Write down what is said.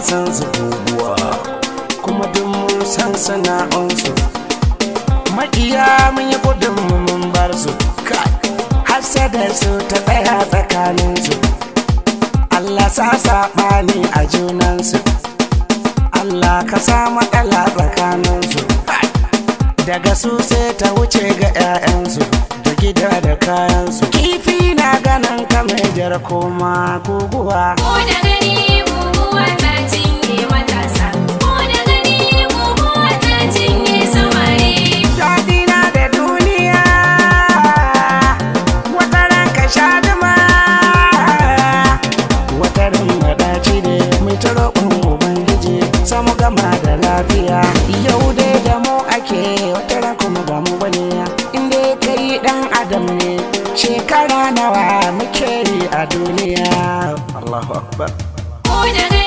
san su guguwa, kuma duk mun san sana'unsu. Makiya mun yi gudun mun bar su, hasadar su ta tsaya tsakaninsu. Allah sa saɓani a junansu, Allah ka sa matsala tsakaninsu. Daga su sai ta wuce ga 'ya'yansu da gida da kayansu. Kifi na ganin kamar jar koma guguwa. Ko da gani guguwa ta cinye matasa, ko da gani guguwa ta cinye samari. Daɗina da duniya, wata ran ka sha duma, wata ran maɗaci ne. Mai ta roƙon Ubangiji samu gama da lafiya. Yau dai da mu ake, wata ran kuma ba mu bane. Inda kai ɗan adam ne, shekara nawa muke yi a duniya? Allahu Akbar. Ko da gani